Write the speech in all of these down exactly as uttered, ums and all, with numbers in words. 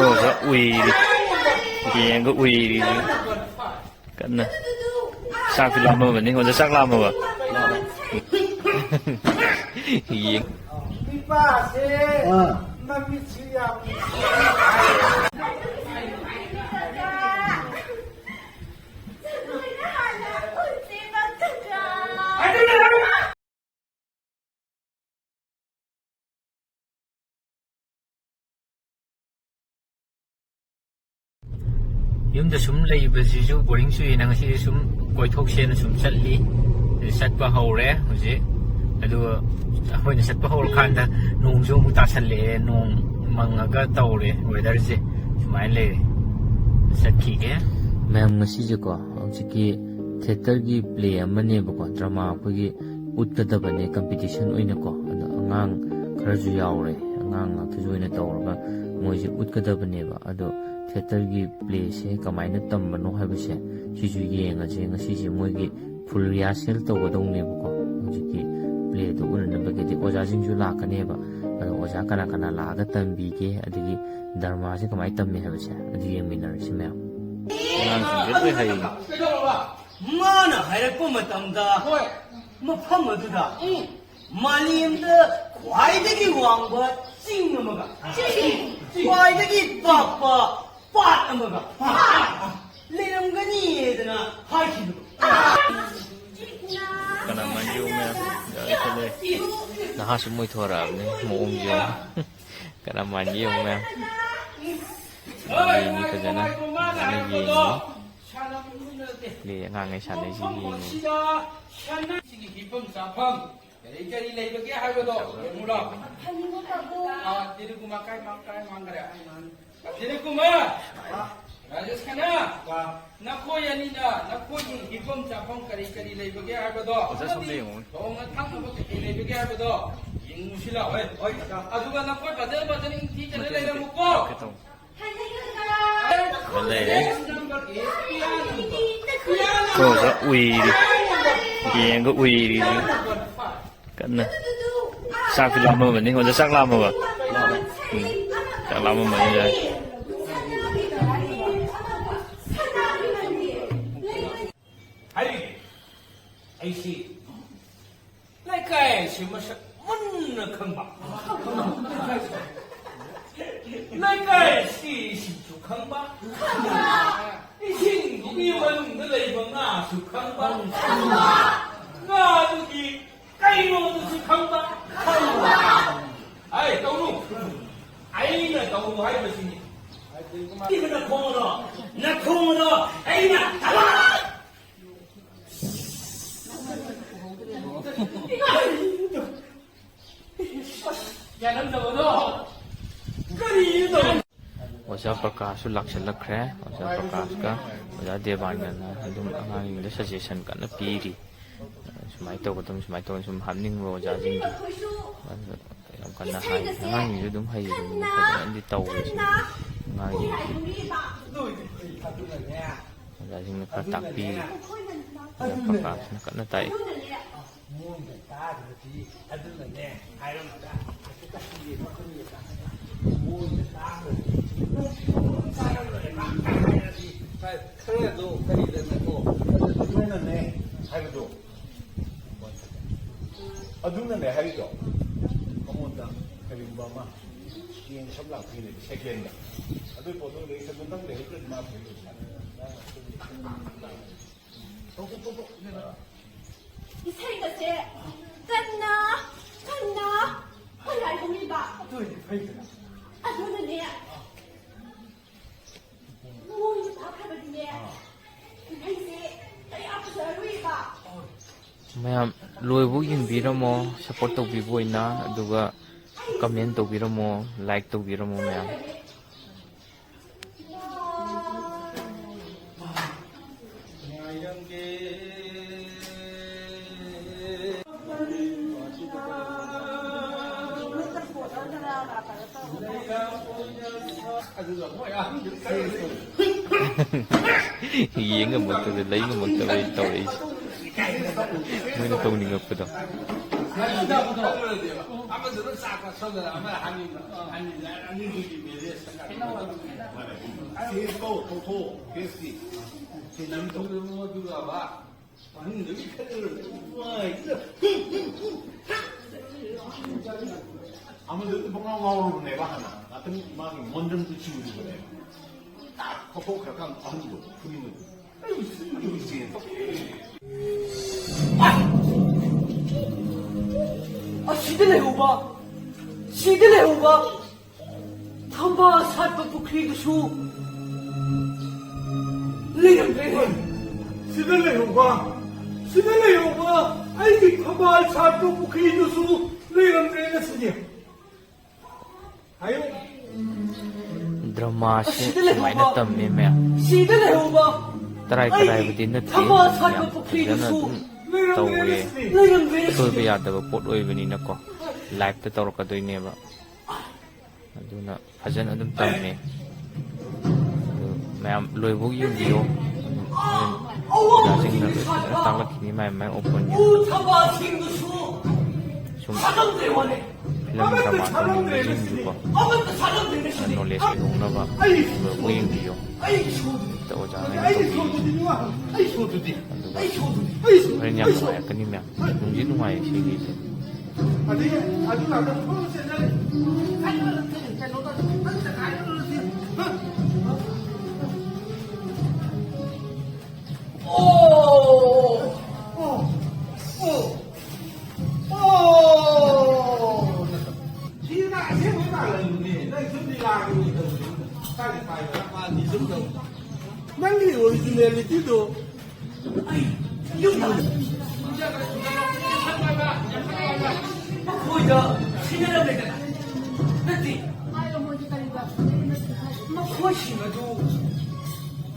ꯑꯣꯖꯥ ꯎꯏꯔꯤ꯫ ꯌꯦꯡꯒ ꯎꯏꯔꯤ꯫ ꯀꯟꯅ꯫ ꯆꯥꯛꯇꯤ ꯂꯥꯝꯃꯕꯅꯤ꯫ ꯑꯣꯖꯥ ꯆꯥꯛ ꯂꯥꯝꯃꯕ? ꯌꯦꯡ꯫ ꯅꯨꯄꯥꯁꯦ ꯑꯥ꯫ ꯃꯃꯤꯠꯁꯨ ꯌꯥꯝ ꯅꯨꯡꯁꯤ꯫ ꯌꯨꯝꯗ ꯁꯨꯝ ꯂꯩꯕꯁꯤꯁꯨ ꯕꯣꯔꯤꯡ ꯆꯨꯏꯅ ꯉꯁꯤꯗꯤ ꯁꯨꯝ ꯀꯣꯏꯊꯣꯛꯁꯦꯅ ꯁꯨꯝ ꯆꯠꯂꯤ꯫ ꯆꯠꯄ ꯍꯧꯔꯦ ꯍꯧꯖꯤꯛ꯫ ꯑꯗꯨꯒ ꯑꯩꯈꯣꯏꯅ ꯆꯠꯄ ꯍꯧꯔꯀꯥꯟꯗ ꯅꯣꯡꯁꯨ ꯑꯃꯨꯛ ꯇꯥꯁꯜꯂꯛꯑꯦ꯫ ꯅꯣꯡ ꯃꯪꯉꯒ ꯇꯧꯔꯦ ꯋꯦꯗꯔꯁꯦ꯫ ꯁꯨꯃꯥꯏꯅ ꯂꯩꯔꯦ꯫ ꯆꯠꯈꯤꯒꯦ꯫ ꯃꯌꯥꯝ, ꯉꯁꯤꯁꯦꯀꯣ, ꯍꯧꯖꯤꯛꯀꯤ ꯊꯤꯌꯦꯇꯔꯒꯤ ꯄ꯭ꯂꯦ ꯑꯃꯅꯦꯕꯀꯣ, ꯗ꯭ꯔꯃꯥ ꯑꯩꯈꯣꯏꯒꯤ ꯎꯠꯀꯗꯕꯅꯦ ꯀꯝꯄꯤꯇꯤꯁꯟ ꯑꯣꯏꯅꯀꯣ꯫ ꯑꯗꯣ ꯑꯉꯥꯡ ꯈꯔꯁꯨ ꯌꯥꯎꯔꯦ, ꯑꯉꯥꯡ ꯉꯥꯛꯇꯁꯨ ꯑꯣꯏꯅ ꯇꯧꯔꯒ ꯃꯣꯏꯁꯦ ꯎꯠꯀꯗꯕꯅꯦꯕ꯫ ꯑꯗꯣ ꯊꯤꯌꯦꯇꯔꯒꯤ ꯄ꯭ꯂꯦꯁꯦ ꯀꯃꯥꯏꯅ ꯇꯝꯕꯅꯣ ꯍꯥꯏꯕꯁꯦ ꯁꯤꯁꯨ ꯌꯦꯡꯉꯁꯦ꯫ ꯉꯁꯤꯁꯦ ꯃꯣꯏꯒꯤ ꯐꯨꯜ ꯔꯤꯍꯥꯔꯁꯦꯜ ꯇꯧꯒꯗꯧꯅꯦꯕꯀꯣ꯫ ꯍꯧꯖꯤꯛꯀꯤ ꯄ꯭ꯂꯦꯗꯣ ꯎꯅꯅꯕꯒꯤꯗꯤ ꯑꯣꯖꯥꯁꯤꯡꯁꯨ ꯂꯥꯛꯀꯅꯦꯕ꯫ ꯑꯗꯣ ꯑꯣꯖꯥ ꯀꯅꯥ ꯀꯅꯥ ꯂꯥꯛꯑꯒ ꯇꯝꯕꯤꯒꯦ, ꯑꯗꯒꯤ ꯗ꯭ꯔꯃꯥꯁꯦ ꯀꯃꯥꯏꯅ ꯇꯝꯃꯦ ꯍꯥꯏꯕꯁꯦ ꯑꯗꯨ ꯌꯦꯡꯃꯤꯟꯅꯔꯁꯤ ꯃꯌꯥꯝ꯫ ꯑꯉꯥꯡꯁꯤꯡꯁꯦ ꯂꯣꯏ ꯍꯩꯌꯦ꯫ ꯃꯥꯅ ꯍꯥꯏꯔꯛꯄ ꯃꯇꯝꯗ, ꯍꯣꯏ, ꯃꯐꯝ ꯑꯗꯨꯗ, ꯎꯝ, ꯃꯥꯂꯦꯝꯗ ꯈ꯭ꯋꯥꯏꯗꯒꯤ ꯋꯥꯡꯕ ꯆꯤꯡ ꯑꯃꯒ, ꯆꯤꯡ, ꯈ꯭ꯋꯥꯏꯗꯒꯤ ꯄꯥꯛꯄ ꯄꯥꯠ ꯑꯃꯒ, ꯄꯥꯠ, ꯂꯩꯔꯝꯒꯅꯤꯗꯅ ꯍꯥꯏꯈꯤꯕꯗꯣ꯫ ꯀꯅꯥ ꯃꯥꯟꯒꯦ ꯌꯦꯡꯉꯨ ꯃꯌꯥꯝ, ꯌꯥꯔꯦ ꯈꯜꯂꯦ꯫ ꯅꯍꯥꯁꯨ ꯃꯣꯏ ꯊꯣꯔꯛꯑꯕꯅꯤ, ꯃꯑꯣꯡꯁꯦ ꯌꯦꯡꯉꯨ꯫ ꯀꯅꯥ ꯃꯥꯟꯒꯦ ꯌꯦꯡꯉꯨ ꯃꯌꯥꯝ꯫ ꯌꯦꯡꯉꯤ ꯐꯖꯅ, ꯐꯖꯅ ꯌꯦꯡꯉꯤ꯫ ꯄ꯭ꯂꯦ ꯑꯉꯥꯡꯈꯩ ꯁꯥꯟꯅꯩꯁꯤ ꯌꯦꯡꯉꯤ꯫ ꯁꯤꯒꯤ ꯍꯤꯐꯝ ꯆꯥꯐꯝ ꯀꯔꯤ ꯀꯔꯤ ꯂꯩꯕꯒꯦ ꯍꯥꯏꯕꯗꯣ ꯌꯦꯡꯉꯨꯔꯣ꯫ ꯑꯥ, ꯇꯤꯂꯨꯒꯨꯃꯥ ꯀꯥꯏ ꯃꯥꯡ-, ꯀꯥꯏ ꯃꯥꯡꯈ꯭ꯔꯦ? ꯇꯤꯂꯨꯒꯨꯃꯥ! ꯔꯥꯖꯦꯁ ꯈꯟꯅꯥ! ꯅꯈꯣꯏ ꯑꯅꯤꯅ ꯅꯈꯣꯏꯒꯤ ꯍꯤꯐꯝ ꯆꯥꯐꯝ ꯀꯔꯤ ꯀꯔꯤ ꯂꯩꯕꯒꯦ ꯍꯥꯏꯕꯗꯣ, ꯑꯣꯖꯥ, ꯁꯣꯝꯗ ꯌꯦꯡꯉꯣ꯫ ꯊꯣꯡꯅ ꯊꯛꯅꯕ ꯀꯔꯤ ꯂꯩꯕꯒꯦ ꯍꯥꯏꯕꯗꯣ ꯌꯦꯡꯉꯨꯁꯤ ꯂꯥꯎ꯫ ꯍꯣꯏ, ꯍꯣꯏ, ꯑꯣꯖꯥ꯫ ꯑꯗꯨꯒ ꯅꯈꯣꯏ ꯐꯖ ꯐꯖꯅ ꯏꯪꯊꯤꯖꯅ ꯅꯠꯇꯦ, ꯅꯠꯇꯦ, ꯂꯩꯔꯝꯃꯨꯀꯣ꯫ ꯍꯥꯏꯔꯛꯀꯦ ꯇꯧꯕ꯫ ꯂꯩꯔꯦ꯫ ꯑꯩꯈꯣꯏ ꯑꯣꯖꯥ ꯎꯏꯔꯤ꯫ ꯌꯦꯡꯒ ꯎꯏꯔꯤ꯫ ꯀꯟꯅ꯫ ꯆꯥꯛꯇꯤ ꯂꯥꯝꯃꯝꯃꯅꯤ꯫ ꯑꯣꯖꯥ ꯆꯥꯛ ꯂꯥꯝꯃꯕ? ꯎꯝ꯫ ꯆꯥꯛ ꯂꯥꯝꯃꯝꯃꯅꯤ ꯑꯣꯖꯥ꯫ ꯃꯁꯛ ꯃꯨꯟꯅ ꯈꯪꯕ, ꯂꯩꯀꯥꯏ ꯑꯁꯤꯁꯤꯁꯨ ꯈꯪꯕ, ꯏꯁꯤꯡꯗꯨꯒꯤ ꯃꯅꯨꯡꯗ ꯂꯩꯕ ꯉꯥꯁꯨ ꯈꯪꯕ, ꯉꯥꯗꯨꯒꯤ ꯀꯩꯅꯣꯗꯨꯁꯨ ꯈꯪꯕ꯫ ꯑꯩ ꯇꯧꯅꯨ, ꯑꯩꯅ ꯇꯧꯅꯨ ꯍꯥꯏꯕꯁꯤꯅꯤ꯫ ꯅꯈꯣꯡꯗꯣ, ꯅꯈꯣꯡꯗꯣ ꯑꯩꯅ ꯊꯕꯛ ꯑꯣꯖꯥ ꯄ꯭ꯔꯀꯥꯁꯁꯨ ꯂꯥꯛꯁꯤꯜꯂꯛꯈ꯭ꯔꯦ꯫ ꯑꯣꯖꯥ ꯄ꯭ꯔꯀꯥꯁꯀ ꯑꯣꯖꯥ ꯗꯦꯕꯥꯅꯟꯗꯅ ꯑꯗꯨꯝ ꯑꯉꯥꯡꯁꯤꯡꯗ ꯁꯖꯦꯁꯟ ꯀꯟꯅ ꯄꯤꯔꯤ꯫ ꯁꯨꯃꯥꯏꯅ ꯇꯧꯒꯗꯕꯅꯤ, ꯁꯨꯃꯥꯏꯅ ꯇꯧꯒꯗꯕꯅꯤ, ꯁꯨꯝ ꯍꯥꯞꯅꯤꯡꯕ ꯑꯣꯖꯥꯁꯤꯡꯒꯤ꯫ ꯑꯗꯨ ꯌꯥꯝ ꯀꯟꯅ ꯍꯥꯏ꯫ ꯑꯉꯥꯡꯁꯤꯡꯁꯨ ꯑꯗꯨꯝ ꯍꯩꯕꯅꯤꯅ ꯐꯖꯅꯗꯤ ꯇꯧꯔꯦ ꯁꯤꯃꯗꯤ꯫ ꯑꯉꯥꯡꯁꯤꯡꯁꯤ ꯑꯣꯖꯥꯁꯤꯡꯅ ꯈꯔ ꯇꯥꯛꯄꯤꯔꯤ꯫ ꯑꯣꯖꯥ ꯄ꯭ꯔꯀꯥꯁꯅ ꯀꯟꯅ ꯇꯥꯛꯏ꯫ ꯃꯣꯏꯅ ꯇꯥꯗ꯭ꯔꯗꯤ ꯑꯗꯨꯅꯅꯦ ꯍꯥꯏꯔꯝꯕꯗ ꯃꯣꯏꯅ ꯇꯥꯗ꯭ꯔꯗꯤ ꯆꯥꯔꯝꯂꯣꯏꯕ ꯍꯥꯏꯔꯗꯤ ꯈꯔꯗꯣ ꯀꯔꯤꯗꯅꯀꯣ ꯑꯗꯨꯅꯅꯦ ꯍꯥꯏꯕꯗꯣ ꯑꯗꯨꯅꯅꯦ ꯍꯥꯏꯔꯤꯗꯣ꯫ ꯃꯉꯣꯟꯗ ꯀꯔꯤꯒꯨꯝꯕ ꯑꯃ ꯆꯦꯡ ꯁꯝ ꯂꯥꯛꯄꯤꯅꯦꯕ ꯁꯦꯀꯦꯟꯗ꯫ ꯑꯗꯨꯒꯤ ꯄꯣꯠꯇꯣ ꯂꯩ ꯁꯦꯀꯦꯟꯗ ꯂꯩꯍꯧꯗ꯭ꯔꯗꯤ ꯃꯥ ꯐꯩ꯫ ꯏꯁꯩꯒꯁꯦ ꯀꯟꯅ ꯀꯟꯅ ꯍꯣꯏ ꯍꯥꯏꯍꯧꯔꯤꯕ꯫ ꯑꯗꯨꯅꯅꯦ ꯃꯣꯏꯅ ꯇꯥꯈ꯭ꯔꯕꯗꯤꯅꯦ ꯏꯁꯩꯁꯦ ꯀꯌꯥ ꯐꯖꯔꯣꯏꯕ꯫ ꯃꯌꯥꯝ ꯂꯣꯏꯕꯧ ꯌꯦꯡꯕꯤꯔꯝꯃꯣ, ꯁꯞꯄꯣꯔꯠ ꯇꯧꯕꯤꯕ ꯑꯣꯏꯅ, ꯑꯗꯨꯒ ꯀꯃꯦꯟ ꯇꯧꯕꯤꯔꯝꯃꯣ, ꯂꯥꯏꯛ ꯇꯧꯕꯤꯔꯝꯃꯣ ꯃꯌꯥꯝ꯫ ꯌꯦꯡ ꯉꯝꯃꯛꯇꯗ, ꯂꯩ ꯉꯝꯃꯛꯇꯕ ꯑꯩ ꯇꯧꯔꯛꯏꯁꯦ꯫ ꯃꯣꯏꯅ ꯇꯧꯅꯤꯡꯉꯛꯄꯗꯣ꯫ ꯑꯃꯗꯨꯅ ꯆꯥꯛ ꯆꯥꯁꯜꯂꯒ ꯑꯃ ꯍꯥꯟꯅ, ꯍꯥꯟꯅ ꯑꯅꯤꯗꯨꯒꯤ marriage ꯇꯧꯊꯣꯛꯑꯣ, ꯐꯦꯁꯇꯤ꯫ ꯁꯤ ꯅꯪ ꯇꯧ꯫ ꯑꯗꯨꯒ ꯕꯥ, ꯃꯅꯨꯡꯗꯒꯤ ꯈꯜꯂꯨꯔ ꯅꯨꯡꯉꯥꯏꯗꯨꯗ꯫ ꯑꯃꯗꯨꯗꯤ ꯄꯨꯡꯉꯥꯎ ꯉꯥꯎꯔꯨꯕꯅꯦꯕ ꯍꯥꯟꯅ꯫ ꯉꯥꯛꯇꯪ ꯃꯥꯒꯤ ꯃꯣꯟꯗ꯭ꯔꯪꯗꯨ ꯆꯨꯔꯨꯕꯅꯦꯕ꯫ ꯇꯥꯛ ꯐꯥꯎꯊꯣꯛꯈ꯭ꯔꯀꯥꯟꯗ ꯑꯍꯟꯗꯣ ꯐꯨꯅꯤꯡꯕꯗꯣ꯫ ꯑꯩ ꯁꯤꯗꯤ ꯆꯦꯟ-, ꯑꯁꯤꯗ ꯂꯩꯍꯧꯕ, ꯁꯤꯗ ꯂꯩꯍꯧꯕ ꯊꯝꯕꯥꯜ ꯁꯥꯠꯄ ꯄꯨꯈ꯭ꯔꯤꯗꯨꯁꯨ ꯂꯩꯔꯝꯗ꯭ꯔꯦ꯫ ꯁꯤꯗ ꯂꯩꯍꯧꯕ, ꯁꯤꯗ ꯂꯩꯍꯧꯕ ꯑꯩꯒꯤ ꯊꯝꯕꯥꯜ ꯁꯥꯠꯄ ꯄꯨꯈ꯭ꯔꯤꯗꯨꯁꯨ ꯂꯩꯔꯝꯗ꯭ꯔꯦ ꯉꯁꯤꯗꯤ꯫ ꯍꯥꯏꯌꯨ꯫ ꯗ꯭ꯔꯃꯥꯁꯦ ꯑꯁꯤꯗ ꯂꯩꯍꯧꯕ, ꯁꯨꯃꯥꯏꯅ ꯇꯝꯃꯦ ꯃꯌꯥꯝ꯫ ꯁꯤꯗ ꯂꯩꯍꯧꯕ ꯇꯔꯥꯏ ꯑꯩꯒꯤ ꯇꯔꯥꯏꯕꯨꯗꯤ ꯅꯠꯇꯦ, ꯊꯝꯕꯥꯜ ꯁꯥꯠꯄ ꯌꯥꯝ ꯐꯖꯅ ꯄꯨꯈ꯭ꯔꯤꯗꯨꯁꯨ ꯑꯗꯨꯝ ꯂꯩꯔꯝꯗ꯭ꯔꯦ ꯇꯧꯋꯦ꯫ ꯉꯁꯤꯗꯤ꯫ ꯂꯩꯔꯝꯗ꯭ꯔꯦ ꯁꯣꯏꯕ ꯉꯁꯤꯗꯤ꯫ ꯌꯥꯗꯕ ꯄꯣꯠ ꯑꯣꯏꯕꯅꯤꯅꯀꯣ, ꯂꯥꯏꯐꯇ ꯇꯧꯔꯛꯀꯗꯣꯏꯅꯦꯕ꯫ ꯑꯗꯨꯅ ꯐꯖꯅ ꯑꯗꯨꯝ ꯇꯝꯃꯦ꯫ ꯑꯗꯨ ꯃꯌꯥꯝ ꯂꯣꯏꯐꯥꯎ ꯌꯦꯡꯕꯤꯌꯣ꯫ ꯑꯗꯨꯝ ꯍꯣꯔꯦꯟ ꯑꯣꯖꯥꯁꯤꯡꯅ ꯂꯣꯏ ꯐꯖꯅ ꯇꯥꯛꯂꯛꯈꯤꯅꯤ ꯃꯥꯏ ꯃꯥꯏ ꯑꯣꯄꯤꯅꯤꯌꯟ꯫ ꯁꯨꯝ ꯐꯤꯂꯝ ꯗ꯭ꯔꯃꯥ ꯇꯧꯅꯤꯡꯕꯁꯤꯡꯁꯨꯀꯣ, ꯅꯣꯂꯦꯖ ꯑꯣꯏꯍꯧꯅꯕ ꯂꯣꯏꯐꯥꯎ ꯌꯦꯡꯕꯤꯌꯣ꯫ ꯍꯦꯛꯇ ꯑꯣꯖꯥꯅ ꯑꯩꯅ ꯇꯧꯕꯤꯔꯤꯁꯦ꯫ ꯑꯗꯨꯒ ꯍꯣꯔꯦꯟ ꯌꯥꯝ ꯅꯨꯡꯉꯥꯏꯔꯛꯀꯅꯤ ꯃꯌꯥꯝ꯫ ꯅꯨꯡꯗꯤ ꯅꯨꯡꯉꯥꯏꯌꯦ ꯁꯤꯒꯤꯁꯦ꯫ ꯑꯗꯒꯤ ꯑꯗꯨ ꯉꯥꯛꯇ ꯐꯨꯔꯨ ꯆꯦꯟꯖꯔꯦ꯫ ꯀꯩꯅꯣꯗ ꯅꯪ ꯆꯈꯥꯏꯔꯨꯔꯁꯤ꯫ ꯑꯣ! ꯑꯣ! ꯑꯣ! ꯑꯣ! ꯁꯤꯅ ꯑꯁꯦꯡꯕ ꯃꯥꯜꯂꯝꯃꯤꯅꯦ꯫ ꯅꯪ ꯁꯨꯝ ꯂꯤꯂꯥꯒꯤ ꯑꯣꯏꯅ ꯇꯧꯕꯅꯤ꯫ ꯀꯥꯏꯗ ꯄꯥꯏꯕ? ꯃꯥꯗꯤ ꯁꯨꯝ ꯇꯧ꯫ ꯅꯪꯒꯤ ꯑꯣꯔꯤꯖꯤꯅꯦꯂꯤꯇꯤꯗꯣ ꯑꯩ ꯌꯨꯝꯗ ꯃꯈꯣꯏꯗ ꯁꯤꯟꯅꯔꯝꯃꯦꯗꯅ꯫ ꯅꯠꯇꯦ꯫ ꯃꯈꯣꯏꯁꯤꯡ ꯑꯗꯨ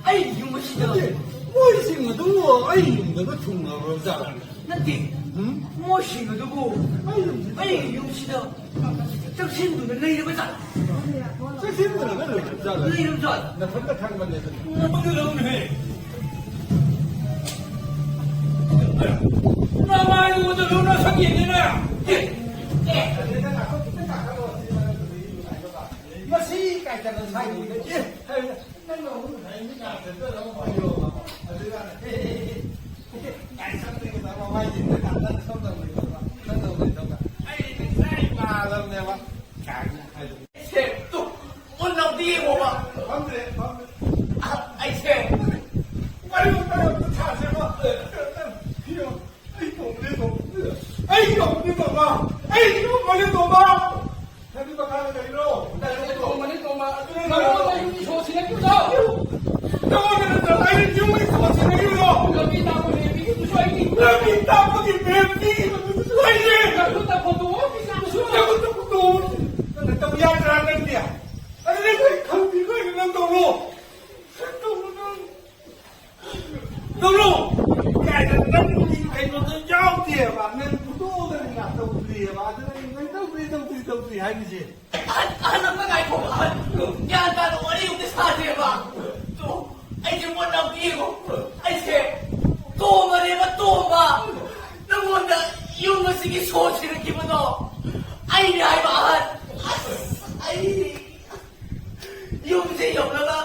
ꯑꯩꯒꯤ ꯌꯨꯝ ꯑꯁꯤꯗ ꯅꯠꯇꯦ, ꯃꯣꯏꯁꯤꯡ ꯑꯗꯨ ꯑꯩ ꯌꯨꯝꯗꯒ ꯊꯨꯡꯉꯕ꯭ꯔꯣ ꯖꯥꯠꯂ? ꯅꯠꯇꯦ꯫ ꯎꯝ? ꯃꯣꯏꯁꯤꯡ ꯑꯗꯨꯕꯨ ꯑꯩ ꯌꯨꯝꯗ ꯑꯩꯒꯤ ꯌꯨꯝꯁꯤꯗ ꯆꯪꯁꯤꯟꯗꯨꯅ ꯂꯩꯔꯕ ꯖꯥꯠꯂ? ꯆꯪꯁꯤꯟꯗꯨꯅ ꯂꯩꯔꯕ ꯖꯥꯠꯂ? ꯂꯩꯔꯕ ꯖꯥꯠꯂ? ꯅꯊꯟꯇ ꯈꯪꯕꯅꯦ ꯑꯗꯨꯗꯤ꯫ ꯃꯗꯨꯗꯧꯅꯦ꯫ ꯅꯃꯥꯏꯗꯨꯗ ꯂꯨꯅ ꯁꯛꯌꯦꯡꯗꯦꯅ꯫ ꯑꯦ, ꯑꯦ꯫ ꯃꯁꯤ ꯀꯥꯏ ꯆꯠꯂ ꯁꯥꯏꯅꯣ? ꯑꯦ, ꯅꯪꯅ ꯑꯃꯨꯛ ꯉꯁꯥꯏ ꯃꯤ ꯉꯥꯛꯇ ꯆꯠꯂꯒ ꯄꯥꯏꯌꯣ꯫ ꯑꯗꯨꯒ, ꯑꯦ, ꯑꯦ, ꯑꯦ, ꯑꯦ꯫ ꯀꯥꯏ ꯆꯠꯂꯒ ꯃꯃꯥꯏ ꯌꯦꯡꯉꯀꯥꯟꯗ ꯁꯣꯝꯗ ꯂꯩꯕ꯫ ꯅꯪꯅ ꯑꯩ ꯉꯁꯥꯏ ꯄꯥꯔꯕꯅꯦꯕ꯫ ꯀꯥꯏꯅ ꯍꯥꯏꯗꯣ꯫ ꯁꯦ, ꯇꯨ, ꯃꯨꯟꯅ ꯑꯝꯇ ꯌꯦꯡꯉꯣꯕ꯫ ꯐꯝꯗ꯭ꯔꯦ, ꯐꯝꯗ꯭ꯔꯦ꯫ ꯑ, ꯑꯩꯁꯦ꯫ ꯋꯥꯔꯤ ꯋꯥꯇꯥꯏ ꯑꯝꯇ ꯁꯥꯁꯦꯕ꯫ ꯑꯩ ꯇꯧꯕꯅꯦ, ꯇꯧꯕꯅꯦ꯫ ꯑꯩ ꯇꯧꯕꯅꯦ, ꯇꯧꯕ꯫ ꯑꯩ ꯇꯧꯕꯅꯦ, ꯇꯧꯕ꯫ ꯅꯪꯗꯤ ꯃꯈꯥꯗ ꯀꯔꯤꯅꯣ? ꯅꯪꯗꯤ ꯇꯣꯝꯕꯅꯤ, ꯇꯣꯝꯕ꯫ ꯑꯗꯨ ꯅꯪꯉꯣꯟꯗ ꯌꯨꯝꯒꯤ ꯁꯣ ꯁꯤꯟꯅꯈꯤꯕꯗꯣ? ꯅꯪꯉꯣꯟꯗ ꯅꯠꯇ꯭ꯔꯣ ꯑꯩꯅ ꯌꯨꯝꯒꯤ ꯁꯣ ꯁꯤꯟꯅꯈꯤꯕꯗꯣ? ꯂꯝꯕꯤ ꯇꯥꯛꯄ ꯃꯦꯞ ꯄꯤꯈꯤꯕꯗꯨꯁꯨ ꯑꯩꯅꯤ꯫ ꯂꯝꯕꯤ ꯇꯥꯛꯄꯒꯤ ꯃꯦꯞ ꯄꯤꯈꯤꯕꯗꯨꯁꯨ ꯑꯩꯅꯤ꯫ ꯅꯈꯨꯠꯇ ꯐꯣꯇꯣ ꯑꯃ ꯄꯤꯈꯤꯕꯗꯨꯁꯨ꯫ ꯅꯈꯨꯠꯇ ꯐꯣꯇꯣ ꯑꯃ꯫ ꯅꯪꯅ ꯇꯧ ꯌꯥꯗ꯭ꯔꯥ ꯅꯪꯗꯤ? ꯑꯗꯨꯗꯤ ꯑꯩꯈꯣꯏ ꯈꯪꯕꯤ ꯑꯩꯈꯣꯏꯅ ꯅꯪ ꯇꯧꯔꯣ꯫ ꯅꯪ ꯇꯧꯔꯣ ꯅꯪ꯫ ꯇꯧꯔꯣ! ꯀꯥꯏꯗ ꯅꯪꯒꯤ ꯀꯩꯅꯣꯗꯣ ꯌꯥꯎꯗꯦꯕ, ꯅꯪ ꯐꯣꯇꯣꯗ ꯀꯩꯀꯥ ꯇꯧꯗ꯭ꯔꯤꯑꯕ, ꯑꯗꯨꯅ ꯅꯪ ꯇꯧꯗ꯭ꯔꯤ, ꯇꯧꯗ꯭ꯔꯤ, ꯇꯧꯗ꯭ꯔꯤ ꯍꯥꯏꯔꯤꯁꯦ꯫ ꯑꯍꯟ, ꯑꯍꯟ ꯑꯝꯇ ꯉꯥꯏꯈꯣ, ꯑꯍꯟ꯫ ꯒ꯭ꯌꯥꯟ ꯇꯥꯅ ꯋꯥꯔꯤ ꯑꯝꯇ ꯁꯥꯁꯦꯕ꯫ ꯇꯣ, ꯑꯩꯁꯦ ꯃꯨꯟꯅ ꯑꯝꯇ ꯌꯦꯡꯉꯣ꯫ ꯑꯩꯁꯦ ꯇꯣꯝꯕꯅꯦꯕ, ꯇꯣꯝꯕ꯫ ꯅꯪꯉꯣꯟꯗ ꯌꯨꯝ ꯑꯁꯤꯒꯤ ꯁꯣ ꯁꯤꯔꯛꯈꯤꯕꯗꯣ ꯑꯩꯅꯦ ꯍꯥꯏꯕ, ꯑꯍꯟ꯫ ꯑꯁ, ꯑꯩ ꯌꯨꯝꯁꯦ ꯌꯧꯅꯕ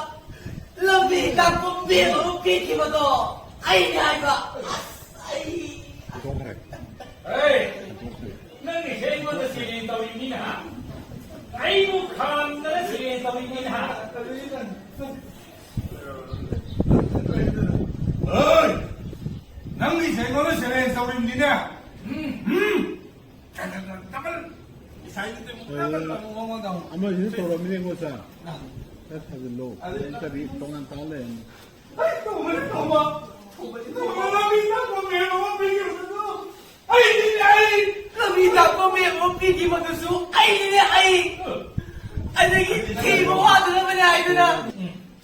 ꯂꯝꯕꯤ ꯇꯥꯛꯄ ꯃꯦꯞ ꯑꯃ ꯄꯤꯈꯤꯕꯗꯣ ꯑꯩꯅꯦ ꯍꯥꯏꯕ꯫ ꯑꯁ, ꯑꯩ ꯍꯦ, ꯅꯪꯒꯤꯁꯦ ꯑꯩꯉꯣꯟꯗ ꯆꯦꯂꯦꯟꯖ ꯇꯧꯔꯤꯕꯅꯤꯅ, ꯍꯥ? ꯑꯩꯕꯨ ꯈꯥꯝꯗꯅ ꯆꯦꯂꯦꯟꯖ ꯇꯧꯔꯤꯕꯅꯤꯅ, ꯍꯥ? ꯍꯦ, ꯅꯪꯒꯤꯁꯦ ꯑꯩꯉꯣꯟꯗ ꯆꯦꯂꯦꯟꯖ ꯇꯧꯔꯤꯕꯅꯤꯅꯦ꯫ ꯎꯝ꯫ ꯎꯝ꯫ ꯉꯁꯥꯏꯒꯤꯗꯨ ꯑꯃꯨꯛ ꯇꯧꯔꯝꯃꯤꯅꯦ ꯑꯩꯉꯣꯟꯗ꯫ ꯈꯔ ꯊꯥꯖꯤꯜꯂꯣ꯫ ꯑꯗꯨ ꯀꯔꯤ ꯇꯣꯉꯥꯟ ꯇꯥ ꯂꯩꯔꯝꯃꯤ꯫ ꯑꯩ ꯇꯧꯕꯅꯦ ꯇꯧꯕ꯫ ꯇꯧꯕꯅꯦ ꯇꯧꯕ꯫ ꯂꯝꯕꯤ ꯇꯥꯛꯄ ꯃꯦꯞ ꯑꯃ ꯄꯤꯈꯤꯕꯗꯨꯁꯨ ꯑꯩꯅꯤꯅꯦ ꯑꯩ꯫ ꯂꯝꯕꯤ ꯇꯥꯛꯄ ꯃꯦꯞ ꯑꯃ ꯄꯤꯈꯤꯕꯗꯨꯁꯨ ꯑꯩꯅꯤꯅꯦ ꯑꯩ꯫ ꯑꯗꯒꯤ ꯊꯤꯕ ꯋꯥꯗꯅꯕꯅꯦ ꯍꯥꯏꯗꯨꯅ꯫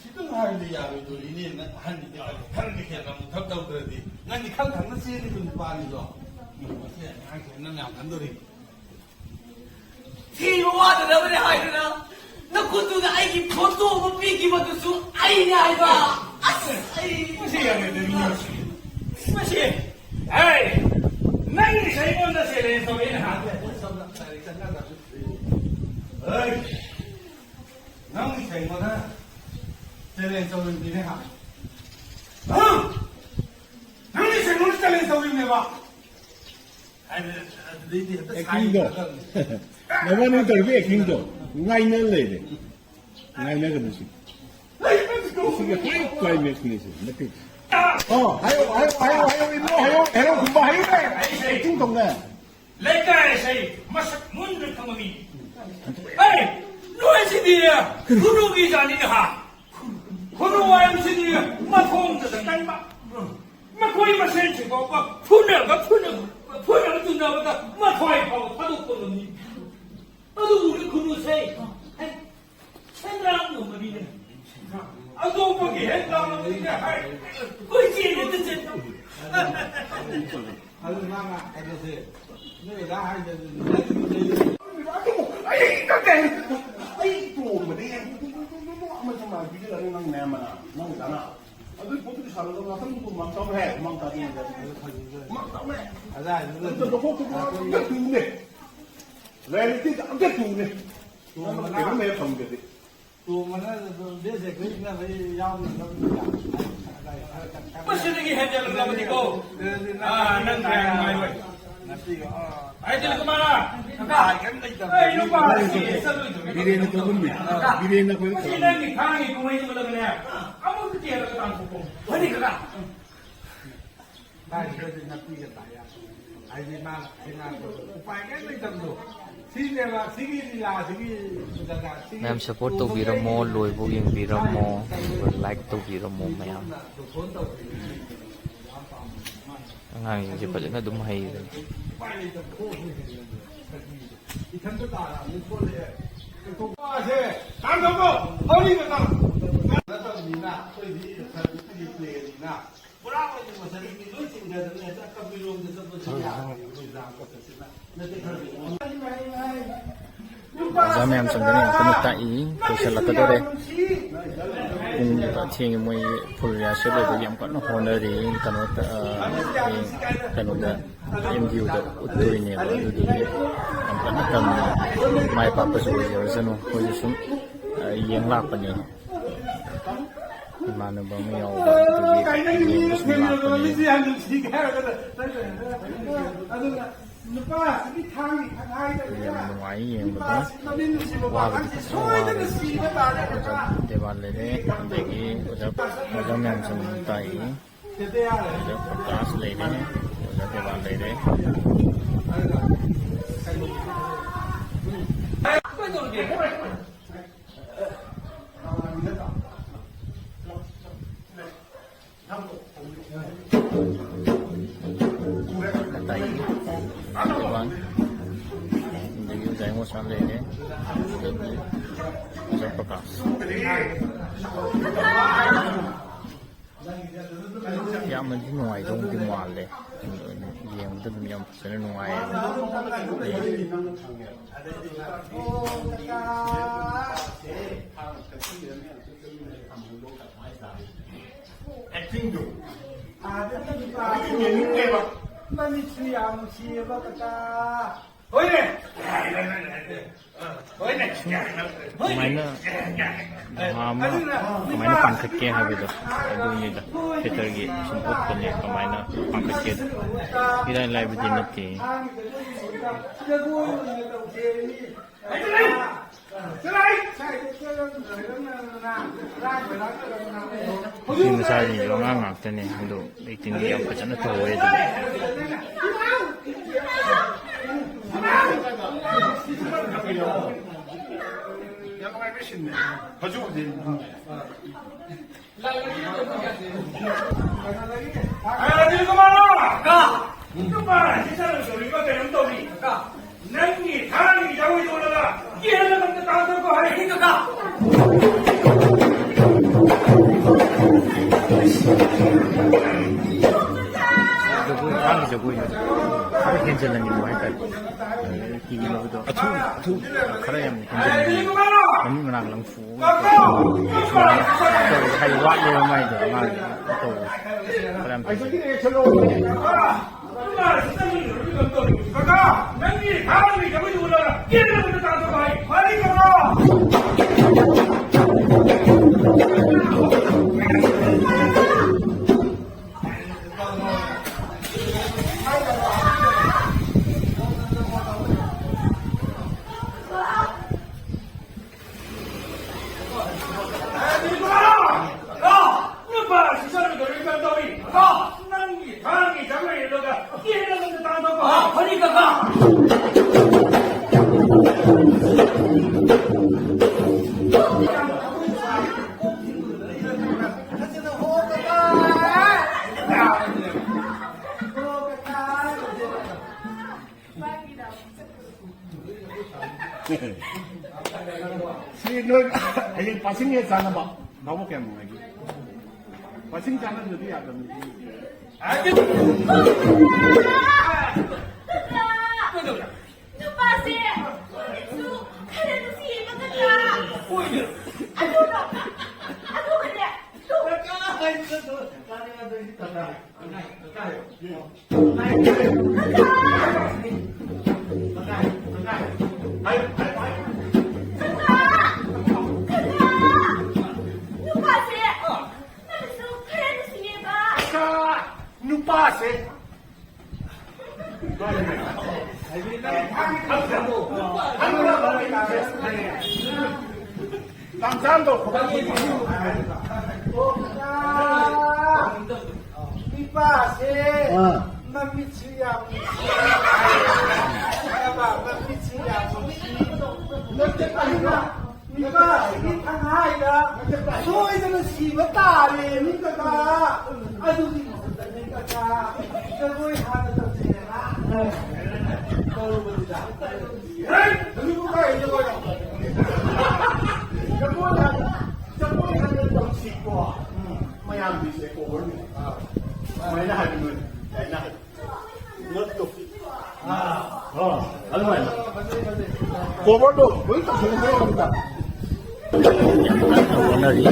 ꯁꯤꯇꯪ ꯍꯥꯏꯕꯗꯤ ꯌꯥꯔꯣꯏꯗꯣꯔꯤꯅꯦ, ꯅꯪ ꯑꯍꯟꯅꯤꯗꯤ ꯈꯔꯒ ꯍꯦꯟꯅ ꯑꯃꯨꯛ ꯊꯕꯛ ꯇꯧꯗ꯭ꯔꯗꯤ꯫ ꯅꯪꯗꯤ ꯈꯪ ꯈꯪꯅ ꯆꯦꯜꯂꯤꯕ ꯅꯨꯄꯥꯅꯤꯗꯣ꯫ ꯃꯁꯤ ꯑꯉꯥꯡꯁꯦ ꯅꯪ ꯌꯥꯝ ꯈꯟꯗꯣꯔꯤ꯫ ꯊꯤꯕ ꯋꯥꯗꯅꯕꯅꯦ ꯍꯥꯏꯗꯅ ꯅꯈꯨꯠꯇꯨꯗ ꯑꯩꯒꯤ ꯐꯣꯇꯣ ꯑꯃ ꯄꯤꯈꯤꯕꯗꯨꯁꯨ ꯑꯩꯅꯦ ꯍꯥꯏꯕ꯫ ꯑꯁ, ꯑꯩ ꯃꯁꯤ ꯌꯥꯝꯅ ꯅꯣꯛꯅꯤꯡꯉꯤ꯫ ꯃꯁꯤ, ꯑꯩ, ꯅꯪꯒꯤꯁꯦ ꯑꯩꯉꯣꯟꯗ ꯆꯦꯂꯦꯟꯖ ꯇꯧꯔꯛꯑꯦꯅꯦ ꯍꯥ? ꯑꯩ, ꯅꯪꯒꯤꯁꯦ ꯑꯩꯉꯣꯟꯗ ꯆꯦꯂꯦꯟꯖ ꯇꯧꯔꯤꯕꯅꯤꯅꯦ ꯍꯥ? ꯍꯥ? ꯅꯪꯒꯤꯁꯦ ꯑꯩꯉꯣꯟꯗ ꯆꯦꯂꯦꯟꯖ ꯇꯧꯔꯤꯕꯅꯦꯕ? ꯍꯥꯏꯕꯗꯤ, ꯑꯗꯨ ꯑꯦꯛꯇꯤꯡꯗꯣ꯫ ꯅꯕꯥꯅꯤ ꯇꯧꯔꯤꯕ ꯑꯦꯛꯇꯤꯡꯗꯣ ꯉꯥꯏꯅ ꯂꯩꯔꯦ꯫ ꯉꯥꯏꯅꯒꯅꯨ ꯁꯤ꯫ ꯁꯤꯒꯤ ꯍꯣꯏ ꯀ꯭ꯂꯥꯏꯃꯦꯛꯁꯅꯤ ꯁꯤ꯫ ꯅꯠꯇꯦ꯫ ꯑꯣ, ꯍꯥꯏꯌꯣ, ꯍꯥꯏꯌꯣ, ꯍꯥꯏꯌꯣ, ꯍꯥꯏꯌꯣ, ꯏꯕꯨꯡꯉꯣ, ꯍꯥꯏꯌꯣ, ꯍꯦꯔꯣ ꯀꯨꯝꯕ ꯍꯥꯏꯌꯨꯅꯦ꯫ ꯑꯦꯛꯇꯤꯡ ꯇꯧꯅꯦ꯫ ꯂꯩꯀꯥꯏ ꯑꯁꯤ ꯃꯁꯛ ꯃꯨꯟꯅ ꯈꯪꯕ ꯃꯤ꯫ ꯑꯩ ꯅꯣꯏꯁꯤꯗꯤ ꯈꯨꯅꯨꯒꯤ ꯖꯥꯠꯅꯤꯅꯦ ꯍꯥ꯫ ꯈꯨꯅꯨ ꯍꯥꯏꯕꯁꯤꯗꯤ ꯃꯊꯣꯡꯗ ꯀꯟꯕ꯫ ꯃꯈꯣꯏ ꯃꯁꯦꯟꯁꯤ ꯐꯥꯎꯕ ꯐꯨꯅꯕ, ꯐꯨꯅꯕ, ꯐꯨꯅꯕ ꯇꯨꯅꯕꯗ ꯃꯊ꯭ꯋꯥꯏ ꯐꯥꯎꯕ ꯊꯥꯗꯣꯛꯄ ꯉꯝꯃꯤ꯫ ꯑꯗꯨꯕꯨ ꯈꯨꯅꯨꯁꯦ ꯁꯦꯟꯗ꯭ꯔꯥꯡ ꯌꯣꯟꯕꯅꯤꯅꯦ꯫ ꯑꯇꯣꯞꯄꯒꯤ ꯍꯦꯛ ꯂꯥꯝꯕꯅꯤꯅꯦ ꯍꯥꯏ꯫ ꯀꯣꯏ ꯆꯦꯟ ꯍꯦꯛꯇ ꯆꯦꯟ꯫ ꯑꯗꯨ ꯃꯥꯅ ꯀꯩꯅꯣꯁꯦ, ꯅꯣꯏ ꯑꯣꯖꯥ ꯍꯥꯏꯗꯨꯗꯤ ꯅꯪꯒꯤ ꯑꯗꯨꯕꯨ ꯑꯩ ꯅꯠꯇꯦ꯫ ꯑꯩ ꯇꯣꯡꯕꯗꯤ ꯑꯃ ꯁꯨꯝ ꯍꯥꯏꯕꯤꯒꯦ, ꯅꯪ ꯃꯌꯥꯝ ꯑꯃꯅ, ꯅꯪ ꯑꯣꯖꯥꯅ꯫ ꯑꯗꯨꯒꯤ ꯄꯣꯠꯇꯨꯗꯤ ꯁꯥꯟꯅꯗꯕ ꯉꯥꯛꯇꯪ ꯍꯨꯃꯥꯡ ꯇꯥꯎ ꯍꯦ, ꯍꯨꯃꯥꯡ ꯇꯥꯗꯦ꯫ ꯍꯨꯃꯥꯡ ꯇꯥꯎ ꯍꯦ꯫ ꯑꯗꯨꯗ ꯂꯧꯊꯣꯛꯇꯕ ꯑꯝꯇ ꯇꯨꯅꯦ꯫ ꯂꯥꯏꯔꯤꯛꯇꯤ ꯑꯝꯇ ꯇꯨꯅꯦ꯫ ꯅꯪ ꯀꯩꯅꯣꯝ ꯍꯦꯛ ꯐꯪꯗ꯭ꯔꯗꯤ꯫ ꯇꯣꯡꯕꯅ ꯕꯦꯁ ꯑꯦꯛꯇ꯭ꯔꯦꯁꯅ ꯌꯥꯎꯅ ꯂꯧꯕ ꯌꯥꯏ꯫ ꯃꯁꯤꯗꯒꯤ ꯍꯦꯟꯖꯜꯂꯛꯂꯕꯗꯤꯀꯣ, ꯑꯥ, ꯅꯪ ꯀꯌꯥ ꯅꯨꯡꯉꯥꯏꯔꯣꯏ꯫ ꯍꯥꯏꯗꯤ ꯀꯃꯥꯏꯅ? ꯀꯩꯅꯣ ꯄꯥꯔꯁꯤ, ꯆꯠꯂꯣꯏꯗꯧꯔꯤ꯫ ꯕꯤꯔꯦꯟꯅ ꯀꯧꯕꯅꯦ꯫ ꯕꯤꯔꯦꯟꯅ ꯑꯩꯈꯣꯏ ꯃꯁꯤ ꯅꯪꯒꯤ ꯊꯥꯡꯒꯤ ꯀꯨꯝꯍꯩꯗꯨ ꯎꯠꯂꯒꯅꯦ, ꯑꯃꯨꯛꯇ ꯆꯦꯜꯂꯒ ꯇꯥꯟꯊꯣꯛꯄ꯫ ꯍꯣꯏꯅꯦ ꯀꯀꯥ꯫ ꯀꯥꯏꯗꯒꯤ ꯅꯥꯄꯤꯒ ꯇꯥ ꯌꯥꯗꯦ꯫ ꯍꯥꯏꯗꯤ ꯃꯥ ꯀꯩꯅꯣ ꯎꯄꯥꯏ ꯀꯔꯤꯝ ꯂꯩꯇꯕꯗꯣ꯫ ꯁꯤꯅꯦꯕ, ꯁꯤꯒꯤ ꯂꯤꯂꯥꯁꯤꯒꯤ ꯖꯒꯥ, ꯁꯤꯒꯤ ꯃꯌꯥꯝ ꯁꯞꯄꯣꯔꯠ ꯇꯧꯕꯤꯔꯝꯃꯣ, ꯂꯣꯏꯕꯧ ꯌꯦꯡꯕꯤꯔꯝꯃꯣ, ꯑꯗꯨꯒ ꯂꯥꯏꯛ ꯇꯧꯕꯤꯔꯝꯃꯣ ꯃꯌꯥꯝ꯫ ꯑꯉꯥꯡꯁꯤꯡꯁꯦ ꯐꯖꯅ ꯑꯗꯨꯝ ꯍꯩꯕꯅꯤ꯫ ꯏꯊꯟꯇ ꯇꯥꯔꯛꯑꯕꯅꯤ ꯈꯣꯠꯂꯦ꯫ ꯋꯥꯁꯦ ꯀꯥꯡꯊꯧꯀꯣ ꯍꯧꯔꯤꯕ ꯀꯥꯡ ꯅꯠꯇꯕꯅꯤꯅ ꯑꯩꯈꯣꯏꯗꯤ ꯁꯔꯚꯤꯁꯀꯤ ꯄ꯭ꯂꯦꯅꯤꯅ ꯄꯨꯔꯥ ꯑꯣꯏꯅ ꯃꯁꯥꯗꯒꯤ ꯂꯣꯏ ꯆꯤꯡꯊꯗꯅ ꯍꯦꯛꯇ ꯀꯝꯄ꯭ꯌꯨꯇꯔꯣꯝꯗ ꯆꯠꯄꯁꯨ ꯌꯥꯗꯦ꯫ ꯑꯩꯈꯣꯏ ꯂꯥꯡꯕ ꯈꯛꯁꯤꯅ ꯅꯠꯇꯦ ꯈꯔꯗꯤ ꯑꯣꯖꯥ ꯃꯌꯥꯝ ꯆꯪꯗꯅ ꯌꯥꯝ ꯀꯟꯅ ꯇꯥꯛꯏ꯫ ꯂꯣꯏꯁꯤꯜꯂꯛꯀꯗꯧꯔꯦ꯫ ꯄꯨꯡ ꯊꯦꯡꯉꯦ꯫ ꯃꯣꯏ ꯐꯨꯜ ꯔꯤꯍꯥꯔꯁꯦꯜ ꯑꯣꯏꯕꯒꯤ ꯌꯥꯝ ꯀꯟꯅ ꯍꯣꯠꯅꯔꯤ꯫ ꯀꯩꯅꯣ, ꯑ, ꯍꯌꯦꯡ ꯀꯩꯅꯣꯗ ꯑꯦꯝ ꯗꯤ ꯌꯨꯗ ꯎꯠꯇꯣꯏꯅꯦꯕ꯫ ꯑꯗꯨꯗꯨꯒꯤ ꯌꯥꯝ ꯀꯟꯅ ꯇꯝꯃꯤ꯫ ꯃꯥꯏ ꯄꯥꯛꯄꯁꯨ ꯑꯣꯏꯖꯔꯁꯅꯨ꯫ ꯑꯩꯈꯣꯏꯁꯨ ꯁꯨꯝ, ꯑ, ꯌꯦꯡ ꯂꯥꯛꯄꯅꯦ꯫ ꯏꯃꯥꯟꯅꯕ ꯑꯃ ꯌꯥꯎꯕ ꯑꯗꯨꯒꯤ ꯌꯦꯡꯕ ꯁꯨꯝ ꯂꯥꯛꯄꯅꯦ꯫ ꯑꯗꯨꯅ ꯅꯨꯄꯥꯁꯤꯒꯤ ꯊꯥꯡꯒꯤ ꯈꯠꯍꯥꯏꯗꯅ ꯌꯥꯝ ꯅꯨꯡꯉꯥꯏ ꯌꯦꯡꯕꯗ꯫ ꯅꯨꯄꯥꯁꯤ ꯃꯃꯤꯠ ꯅꯨꯡꯁꯤꯕ ꯋꯥꯕꯗꯤ ꯄꯥꯈꯪꯁꯤ ꯈꯤꯇꯪ ꯁꯣꯏꯗꯅ ꯋꯥꯔꯦ꯫ ꯁꯤꯕ ꯇꯥꯔꯦ꯫ ꯑꯣꯖꯥ ꯗꯦꯕꯥꯟ ꯂꯩꯔꯦ, ꯑꯗꯒꯤ ꯑꯣꯖꯥ, ꯑꯣꯖꯥ ꯃꯌꯥꯝꯁꯨ ꯑꯗꯨꯝ ꯇꯥꯛꯏ꯫ ꯑꯣꯖꯥ ꯄ꯭ꯔꯀꯥꯁ ꯂꯩꯔꯦ, ꯑꯣꯖꯥ ꯗꯦꯕꯥꯟ ꯂꯩꯔꯦ꯫ ꯇꯥꯛꯏ꯫ ꯗꯦꯕꯥꯟ꯫ ꯑꯗꯒꯤ ꯑꯣꯖꯥ ꯏꯃꯣꯁꯟ ꯂꯩꯔꯦ꯫ ꯑꯗꯒꯤ ꯑꯣꯖꯥ ꯄ꯭ꯔꯀꯥꯁ꯫ ꯌꯥꯝꯅꯗꯤ ꯅꯨꯡꯉꯥꯏꯗꯧꯗꯤ ꯃꯥꯜꯂꯦ꯫ ꯌꯦꯡꯕꯗ ꯑꯗꯨꯝ ꯌꯥꯝ ꯐꯖꯅ ꯅꯨꯡꯉꯥꯏꯌꯦꯕ꯫ ꯑꯦꯛꯇꯤꯡꯗꯣ꯫ ꯑꯗꯨꯒꯤ ꯌꯦꯡꯅꯤꯡꯗꯦꯕ꯫ ꯃꯃꯤꯠꯁꯨ ꯌꯥꯝ ꯅꯨꯡꯁꯤꯌꯦꯕ ꯀꯀꯥ꯫ ꯍꯣꯏꯅꯦ꯫ ꯍꯣꯏꯅꯦ꯫ ꯀꯃꯥꯏꯅ ꯗ꯭ꯔꯃꯥ ꯑꯃ ꯀꯃꯥꯏꯅ ꯄꯥꯡꯈꯠꯀꯦ ꯍꯥꯏꯕꯗꯣ ꯑꯗꯨꯅꯤꯗ꯫ ꯊꯤꯌꯦꯇꯔꯒꯤ ꯁꯨꯝ ꯎꯠꯄꯅꯦ ꯀꯃꯥꯏꯅ ꯄꯥꯡꯈꯠꯀꯦꯗꯣ꯫ ꯏꯔꯥꯏ ꯂꯥꯏꯕꯗꯤ ꯅꯠꯇꯦ꯫ ꯖꯒꯣꯏ ꯑꯣꯏꯅ ꯇꯧꯁꯦ꯫ ꯅꯨꯄꯤ ꯃꯆꯥꯁꯤꯡꯁꯨ ꯑꯉꯥꯡ ꯉꯥꯛꯇꯅꯦ, ꯑꯗꯣ ꯑꯦꯛꯇꯤꯡꯗꯤ ꯌꯥꯝ ꯐꯖꯅ ꯇꯧꯋꯦ ꯑꯗꯨꯝ꯫ ꯌꯥꯝ ꯅꯨꯡꯉꯥꯏꯕ ꯁꯤꯟꯅꯦ꯫ ꯍꯧꯖꯤꯛ ꯍꯧꯖꯤꯛ ꯑꯔꯕꯤꯟ ꯀꯨꯃꯥꯔ! ꯀꯥ! ꯅꯨꯄꯥ ꯑꯁꯤ ꯆꯠꯂꯨ ꯇꯧꯔꯤꯕ ꯀꯩꯅꯣꯝ ꯇꯧꯔꯤ꯫ ꯀꯥ! ꯅꯪꯒꯤ ꯊꯥꯡꯒꯤ ꯖꯒꯣꯏ ꯇꯧꯔꯒ ꯀꯦꯔꯒ ꯑꯝꯇ ꯇꯥꯟꯊꯣꯛꯈꯣ ꯍꯥꯏ꯫ ꯀꯥ! ꯖꯒꯣꯏ, ꯊꯥꯡꯒꯤ ꯖꯒꯣꯏ ꯍꯥꯏꯗꯣ ꯈꯔ ꯍꯦꯟꯖꯜꯍꯟꯅꯤꯡꯕ ꯍꯥꯏꯇꯥꯔꯦ꯫ ꯀꯤꯅꯕꯗꯣ ꯑꯊꯨ-, ꯑꯊꯨ-, ꯈꯔ ꯌꯥꯝ ꯍꯦꯟꯖꯜꯍꯟꯅꯤꯡꯕ꯫ ꯃꯃꯤꯠ ꯃꯅꯥꯛ ꯂꯪꯊꯣꯛ ꯍꯥꯏꯗꯤ ꯋꯥꯠꯂꯦꯕ ꯃꯥꯏꯗꯣ, ꯑꯉꯥꯡ ꯇꯧꯕ ꯈꯔ ꯌꯥꯝ ꯍꯦꯟꯖꯜꯂꯦ꯫ ꯅꯨꯄꯥ ꯑꯁꯤ ꯆꯠꯂꯨꯗꯧꯔꯤ ꯀꯝꯗꯧꯔꯤ? ꯅꯪꯒꯤ ꯊꯥꯡꯒꯤ ꯆꯪ ꯂꯩꯔꯗꯨꯒ ꯀꯦꯅ ꯅꯪꯅ ꯇꯥꯟꯊꯣꯛꯄ꯫ ꯑꯥ, ꯐꯅꯤ ꯀꯀꯥ꯫ ꯁꯤ ꯅꯣꯏ ꯍꯌꯦꯡ ꯄꯥꯁꯤꯡ ꯍꯦꯛ ꯆꯥꯅꯕ꯫ ꯅꯥꯎꯕ ꯀꯌꯥꯝ ꯅꯨꯡꯉꯥꯏꯒꯦ? ꯄꯥꯁꯤꯡ ꯆꯥꯅꯗ꯭ꯔꯗꯤ ꯌꯥꯗꯕꯅꯤ꯫ ꯅꯨꯄꯥꯁꯦ ꯃꯃꯤꯠꯁꯨ ꯈꯔ ꯅꯨꯡꯁꯤꯌꯦꯕ ꯀꯀꯥ꯫ ꯑꯗꯨꯒ, ꯑꯗꯨꯒꯅꯦ, ꯅꯨꯄꯥꯁꯦ! ꯅꯨꯄꯥꯁꯦ! ꯀꯥꯡꯖꯥꯝꯗꯣ ꯈꯨꯕꯥꯛ ꯈꯨꯕꯥꯛ꯫ ꯅꯨꯄꯥꯁꯦ ꯑꯥ꯫ ꯃꯃꯤꯠꯁꯨ ꯌꯥꯝ ꯅꯨꯡꯁꯤ꯫ ꯃꯃꯤꯠꯁꯨ ꯌꯥꯝ ꯅꯨꯡꯁꯤ꯫ ꯅꯠꯇꯦ, ꯀꯩꯅꯣ? ꯅꯨꯄꯥꯁꯤꯒꯤ ꯊꯉꯥꯏꯗ ꯁꯣꯏꯗꯅ ꯁꯤꯕ ꯇꯥꯔꯦ, ꯃꯤ ꯀꯀꯥ꯫ ꯑꯗꯨꯒꯤ ꯃꯍꯨꯠꯇꯅꯦ ꯀꯀꯥ, ꯖꯒꯣꯏ ꯍꯥꯟꯅ ꯇꯧꯁꯤꯗꯅ ꯇꯧꯔꯨꯕꯅꯤꯗ꯫ ꯍꯦ! ꯍꯧꯖꯤꯛꯄꯨ ꯀꯥꯏ ꯖꯒꯣꯏꯅꯣ? ꯖꯒꯣꯏ ꯍꯥꯟꯅ, ꯖꯒꯣꯏ ꯍꯥꯟꯅ ꯇꯧꯁꯤꯀꯣ꯫ ꯎꯝ, ꯃꯌꯥꯝꯒꯤꯁꯦ ꯀꯣꯕꯔꯅꯦ꯫ ꯑꯥ꯫ ꯁꯨꯃꯥꯏꯅ ꯍꯥꯏꯕ ꯅꯣꯏ, ꯁꯨꯃꯥꯏꯅ ꯍꯥꯏꯕ꯫ ꯉꯛꯇꯣ꯫ ꯑꯥ, ꯑꯗꯨꯃꯥꯏꯅ꯫ ꯀꯣꯕꯔꯗꯣ ꯂꯣꯏ ꯇꯧꯁꯜꯂꯦ ꯃꯔꯛ ꯃꯔꯛꯇ꯫ ꯌꯥꯝ ꯀꯟꯅ ꯍꯣꯠꯅꯔꯤ꯫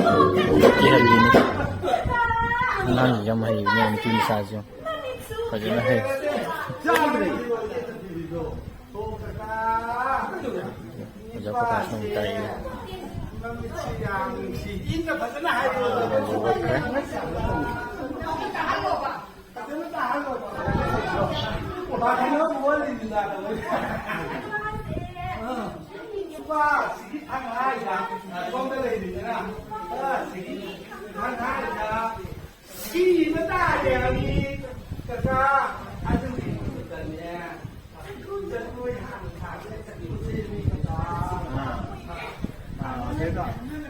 ꯀꯤꯍꯜꯂꯤꯅꯤ꯫ ꯑꯉꯥꯡꯁꯤ ꯌꯥꯝ ꯍꯩꯕꯅꯦ, ꯅꯨꯄꯤ ꯃꯆꯥꯁꯤ ꯌꯥꯝ ꯐꯖꯅ ꯍꯩ꯫ ꯑꯣꯖꯥ ꯄ꯭ꯔꯀꯥꯁꯅ ꯑꯃꯨꯛ ꯇꯥꯛꯏ꯫ ꯃꯃꯤꯠꯁꯤ ꯌꯥꯝ ꯅꯨꯡꯁꯤ꯫ ꯏꯪꯅ ꯐꯖꯅ ꯍꯥꯏꯕꯤꯌꯨ꯫ ꯍꯧꯒꯠꯈ꯭ꯔꯦ꯫ ꯐꯖꯅ ꯇꯥꯍꯜꯂꯣ꯫ ꯅꯨꯄꯥꯁꯤꯒꯤ ꯊꯉꯥꯏꯗ ꯁꯣꯝꯗ ꯂꯩꯔꯤꯁꯤꯅ ꯈꯔꯁꯤꯒꯤ ꯈꯟꯊꯥꯡꯗ ꯁꯤꯕ ꯇꯥꯔꯦ ꯍꯥꯏꯕꯒꯤ ꯀꯀꯥ ꯑꯗꯨꯒꯤ ꯃꯍꯨꯠꯇꯅꯦ꯫ ꯆꯠꯂꯣꯏ ꯍꯥꯟꯅ ꯊꯥꯒꯦ, ꯆꯠꯂꯣꯏ ꯆꯦꯜꯂꯤ ꯀꯀꯥ꯫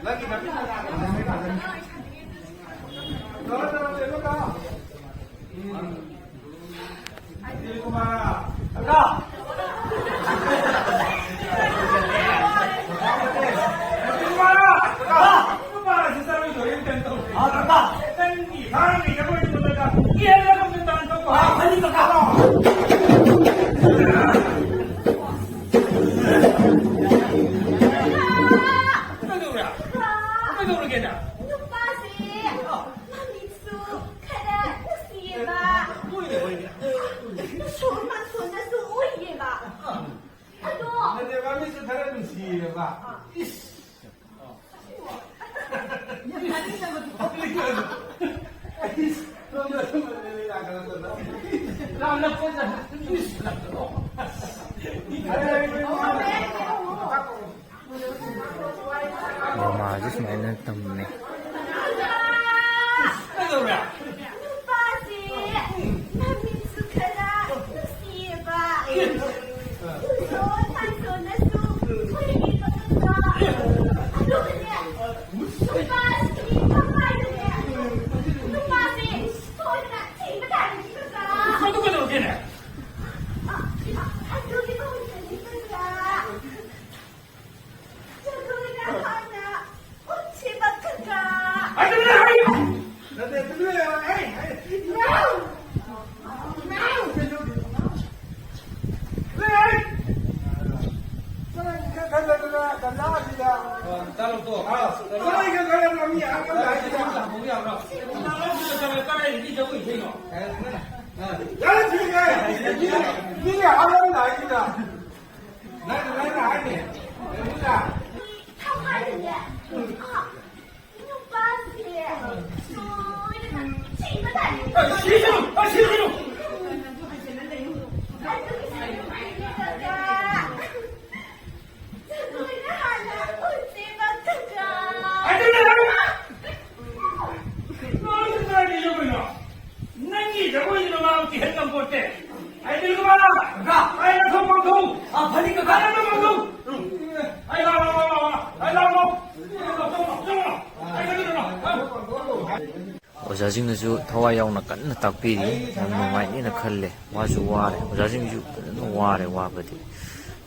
ꯂꯛꯀꯤ ꯅꯪꯒꯤ ꯀꯀꯥ꯫ ꯇꯧꯔꯣ, ꯇꯧꯔꯣ, ꯆꯦꯜꯂꯨ ꯀꯀꯥ꯫ ꯎꯝ꯫ ꯀꯩꯗꯧꯔꯒꯦ ꯅꯪ? ꯅꯨꯄꯥꯁꯦ ꯃꯃꯤꯠꯁꯨ ꯈꯔ ꯅꯨꯡꯁꯤꯌꯦꯕ꯫ ꯍꯣꯏꯅꯦ, ꯍꯣꯏꯅꯦ꯫ ꯁꯣꯔ ꯃꯥꯟꯁꯣꯟꯅꯁꯨ ꯎꯏꯌꯦꯕ꯫ ꯑꯗꯣ ꯅꯠꯇꯦ, ꯃꯃꯤꯠꯁꯨ ꯈꯔ ꯅꯨꯡꯁꯤꯌꯦꯕ꯫ ꯏꯁ! ꯌꯥꯝ ꯇꯥꯅꯤꯡꯗꯕꯗꯣ꯫ ꯏꯁ! ꯁꯣꯝꯗ ꯁꯨꯝ ꯂꯥꯛꯀꯅꯨ꯫ ꯌꯥꯝ ꯅꯛꯄꯗ ꯏꯁ! ꯗ꯭ꯔꯃꯥꯁꯦ ꯁꯨꯃꯥꯏꯅ ꯇꯝꯕꯅꯦ꯫ ꯅꯨꯄꯥꯁꯦ ꯃꯃꯤꯠꯁꯨ ꯈꯔ ꯅꯨꯡꯁꯤꯌꯦꯕ꯫ ꯎꯁꯣ ꯊꯥꯡꯁꯣꯅꯁꯨ ꯀꯣꯏꯔꯤꯕ ꯅꯨꯄꯥ꯫ ꯑꯗꯨꯒꯅꯦ, ꯅꯨꯄꯥꯁꯤꯒꯤ ꯊꯋꯥꯏꯗꯅꯦ, ꯅꯨꯄꯥꯁꯦ ꯁꯣꯏꯗꯅ ꯊꯤꯕ ꯇꯥꯔꯦ, ꯅꯠꯇ꯭ꯔꯥ? ꯑꯗꯨ ꯀꯩꯗꯧꯔꯒꯦꯅꯦ? ꯑ, ꯑ, ꯑꯗꯨꯒꯤ ꯃꯍꯨꯠꯇꯗꯤ ꯅꯠꯇ꯭ꯔꯥ? ꯖꯒꯣꯏꯅ ꯍꯥꯟꯅ ꯎꯠꯁꯤꯕ ꯀꯀꯥ꯫ ꯑꯗꯨꯅ ꯍꯥꯏꯌꯨ! ꯅꯠꯇꯦ, ꯑꯗꯨꯅ ꯍꯥꯏ, ꯍꯥꯏ꯫ ꯏꯃꯥꯎ! ꯏꯃꯥꯎ! ꯏꯃꯥꯎ! ꯈꯔ ꯈꯟꯊꯗꯅ ꯒꯝꯂꯥꯁꯤꯗ꯫ ꯑ, ꯇꯥꯔꯣ ꯇꯣ꯫ ꯑ, ꯆꯠꯂꯒ ꯈꯔ ꯃꯤ ꯑꯍꯜ ꯑꯃ ꯂꯥꯛꯏꯁꯤꯗ꯫ ꯍꯪꯕ ꯌꯥꯕ꯭ꯔꯣ? ꯀꯗꯥꯏꯗꯒꯤ ꯖꯒꯣꯏ ꯏꯁꯩꯅꯣ? ꯌꯥꯔꯦ, ꯊꯤꯔꯦ꯫ ꯃꯤ, ꯃꯤ ꯑꯍꯜ ꯑꯃ ꯂꯥꯛꯏꯁꯤꯗ꯫ ꯅꯪ, ꯅꯪꯅ ꯍꯥꯏꯅꯦ꯫ ꯀꯩꯅꯣꯗ꯫ ꯊꯋꯥꯏꯗꯅꯦ꯫ ꯑ, ꯅꯨꯄꯥꯁꯦ ꯁꯣꯏꯗꯅ ꯊꯤꯕ ꯇꯥꯔꯦ꯫ ꯑ, ꯁꯤꯖꯤꯜꯂꯨ, ꯑ, ꯁꯤꯖꯤꯜꯂꯨ꯫ ꯑꯗꯨꯒꯤ ꯁꯔꯨꯛꯇꯨꯗꯤ ꯀꯀꯥ꯫ ꯖꯒꯣꯏꯅ ꯍꯥꯟꯅ ꯎꯠꯁꯤꯕ ꯀꯀꯥ꯫ ꯑꯣꯖꯥꯁꯤꯡꯅꯁꯨ ꯊꯋꯥꯏ ꯌꯥꯎꯅ ꯀꯟꯅ ꯇꯥꯛꯄꯤꯔꯤ꯫ ꯌꯥꯝ ꯅꯨꯡꯉꯥꯏꯅꯦꯅ ꯈꯜꯂꯦ꯫ ꯋꯥꯁꯨ ꯋꯥꯔꯦ, ꯑꯣꯖꯥꯁꯤꯡꯁꯨ ꯐꯖꯅ ꯋꯥꯔꯦ꯫ ꯋꯥꯕꯗꯤ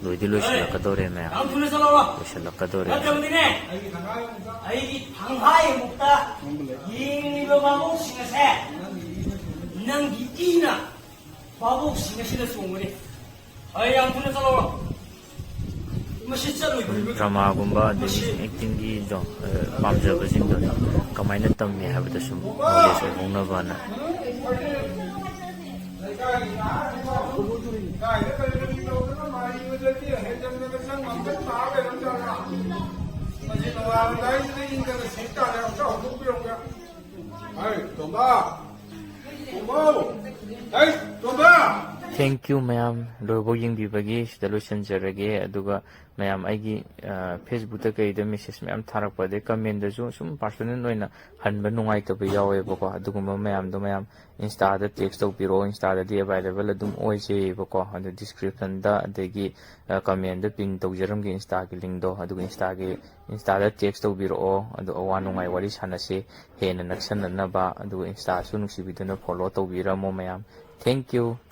ꯂꯣꯏꯗꯤ ꯂꯣꯏꯁꯤꯜꯂꯛꯀꯗꯧꯔꯦ ꯃꯌꯥꯝ, ꯂꯣꯏꯁꯤꯜꯂꯛꯀꯗꯧꯔꯦ꯫ ꯅꯠꯇꯕꯗꯤꯅꯦ, ꯑꯩꯒꯤ ꯊꯪꯍꯥꯏ ꯑꯃꯨꯛꯇ ꯌꯦꯡꯂꯤꯕ ꯚꯥꯕꯣꯛꯁꯤꯡ ꯑꯁꯦ ꯅꯪꯒꯤ ꯏꯅ ꯚꯥꯕꯣꯛꯁꯤꯡ ꯑꯁꯤꯗ ꯆꯣꯡꯒꯅꯤ꯫ ꯍꯣꯏ, ꯌꯥꯝ ꯊꯨꯅ ꯆꯠꯂꯣ꯫ ꯃꯁꯤ ꯆꯠꯂꯣꯏꯗꯣꯔꯤꯕ ꯗ꯭ꯔꯃꯥꯒꯨꯝꯕ ꯑꯗꯒꯤ ꯁꯨꯝ ꯑꯦꯛꯇꯤꯡꯒꯤ ꯖꯣ-, ꯑ, ꯄꯥꯝꯖꯕꯁꯤꯡꯗꯣ ꯀꯃꯥꯏꯅ ꯇꯝꯃꯤ ꯍꯥꯏꯕꯗ ꯁꯨꯝ ꯅꯣꯂꯦꯖ ꯑꯣꯏꯍꯧꯅꯕꯅ꯫ ꯇꯣꯝꯕ! ꯍꯩ, ꯇꯣꯝꯕ! Thank you ꯃꯌꯥꯝ, ꯂꯣꯏꯐꯥꯎ ꯌꯦꯡꯕꯤꯕꯒꯤ꯫ ꯁꯤꯗ ꯂꯣꯏꯁꯤꯟꯖꯔꯒꯦ꯫ ꯑꯗꯨꯒ ꯃꯌꯥꯝ ꯑꯩꯒꯤ, ꯑ, Facebook-ꯇ ꯀꯩꯗ ꯃꯦꯁꯦꯖ ꯃꯌꯥꯝ ꯊꯥꯔꯛꯄ, ꯑꯗꯩ ꯀꯃꯦꯟꯗꯁꯨ ꯁꯨꯝ ꯄꯥꯔꯁꯣꯅꯦꯜ ꯑꯣꯏꯅ ꯍꯟꯕ ꯅꯨꯡꯉꯥꯏꯇꯕ ꯌꯥꯎꯋꯦꯕꯀꯣ꯫ ꯑꯗꯨꯒꯨꯝꯕ ꯃꯌꯥꯝꯗꯣ ꯃꯌꯥꯝ ꯏꯟꯁꯇꯥꯗ ꯇꯦꯛꯁ ꯇꯧꯕꯤꯔꯛꯑꯣ꯫ ꯏꯟꯁꯇꯥꯗꯗꯤ ꯑꯦꯕꯥꯏꯂꯦꯕꯜ ꯑꯗꯨꯝ ꯑꯣꯏꯖꯩꯌꯦꯕꯀꯣ꯫ ꯑꯗꯨ ꯗꯤꯁꯀ꯭ꯔꯤꯞꯁꯟꯗ ꯑꯗꯒꯤ, ꯑ, ꯀꯃꯦꯟꯗ ꯄꯤꯟ ꯇꯧꯖꯔꯝꯒꯦ ꯏꯟꯁꯇꯥꯒꯤ ꯂꯤꯡꯗꯣ꯫ ꯑꯗꯨꯒ ꯏꯟꯁꯇꯥꯒꯤ, ꯏꯟꯁꯇꯥꯗ ꯇꯦꯛꯁ ꯇꯧꯕꯤꯔꯛꯑꯣ꯫ ꯑꯗꯨ ꯑꯋꯥ ꯅꯨꯡꯉꯥꯏ ꯋꯥꯔꯤ ꯁꯥꯟꯅꯁꯤ ꯍꯦꯟꯅ ꯅꯛꯁꯟꯅꯅꯕ꯫ ꯑꯗꯨꯒ ꯏꯟꯁꯇꯥꯁꯨ ꯅꯨꯡꯁꯤꯕꯤꯗꯨꯅ ꯐꯣꯂꯣ ꯇꯧꯕꯤꯔꯝꯃꯣ ꯃꯌꯥꯝ꯫ Thank you꯫